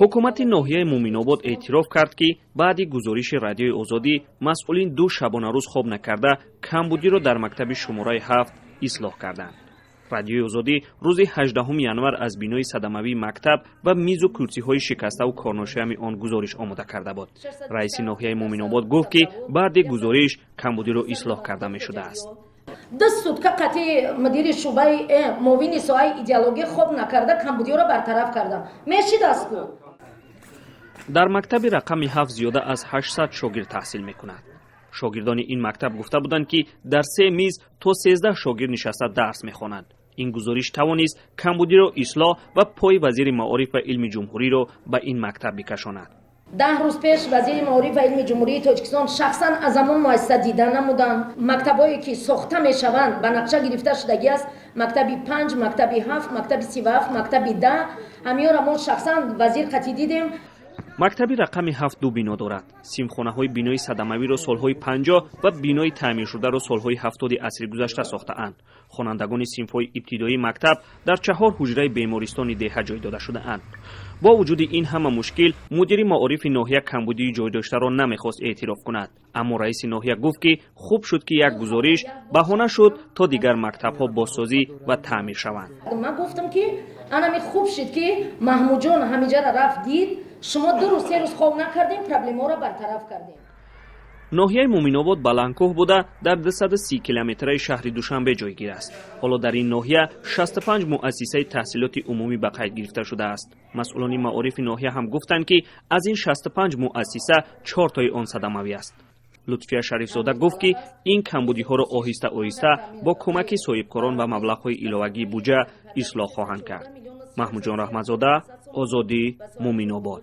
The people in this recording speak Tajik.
Ҳукумати ноҳияи Муъминобод эътироф кард, ки баъди гузориши Радиои Озодӣ масъулин 2 шабонарӯз хоб накарда, камбудиро дар мактаби шумораи 7 ислоҳ карданд. Радиои Озодӣ рӯзи 18 январ аз бинои садамавии мактаб ва мизу курсиҳои шикаставу корношоями он гузориш омода карда буд. Раиси ноҳияи Муъминобод гуфт, ки баъди гузориш камбудиро ислоҳ карда мешудааст. 2 сутка қати мудири шӯъбаи муовини соҳаи идеология хоб накарда, камбудиёро бартараф кардам. Мешидастку. Дар мактаби рақами 7 зиёда аз 800 шогирд таҳсил мекунад. Шогирдони ин мактаб гуфта буданд, ки дар се миз то 13 шогирд нишаста дарс мехонанд. Ин гузориш тавонист камбудиро ислоҳ ва пои вазири маориф ва илми ҷумҳуриро ба ин мактаб бикашонад. 10 рӯз пеш вазири маориф ва илми Ҷумҳурии Тоҷикистон шахсан аз ҳамон муассиса дида намуданд. Мактабҳое, ки сохта мешаванд, ба нақша гирифта шудагӣ аст: мактаби 5, мактаби 7, мактаби 37, мактаби 10. Ҳамиёра мо шахсан вазир қатӣ дидем. Мактаби рақами 7 ду бино дорад. Синфхонаҳои бинои садамавиро солҳои 50 ва бинои таъмиршударо солҳои 70-и асри гузашта сохтаанд. Хонандагони синфҳои ибтидоии мактаб дар чаҳор ҳуҷраи бемористони деҳа ҷой дода шудаанд. Бо вуҷуди ин ҳама мушкил, мудири маорифи ноҳия камбудии ҷойдоштаро намехост эътироф кунад. Аммо раиси ноҳия гуфт, ки хуб шуд, ки як гузориш баҳона шуд, то дигар мактабҳо бозсозӣ ва таъмир шаванд. Ман гуфтам, ки анами хуб шуд, ки Маҳмудҷон ҳамиҷара рафт, дид. Шумо 2 рӯз, 3 рӯз хоб накардем, проблемаро бартараф кардем. Ноҳияи Муъминобод баландкӯҳ буда, дар 230 километраи шаҳри Душанбе ҷойгир аст. Ҳоло дар ин ноҳия 65 муассисаи таҳсилоти умумӣ ба қайд гирифта шудааст. Масъулони маорифи ноҳия ҳам гуфтанд, ки аз ин 65 муассиса чортои он садамавӣ аст. Лутфия Шарифзода гуфт, ки ин камбудиҳоро оҳиста оҳиста бо кӯмаки соҳибкорон ва маблағҳои иловагии буҷа ислоҳ хоҳанд кард. Маҳмудҷон Раҳматзода, Озодӣ, Муъминобод.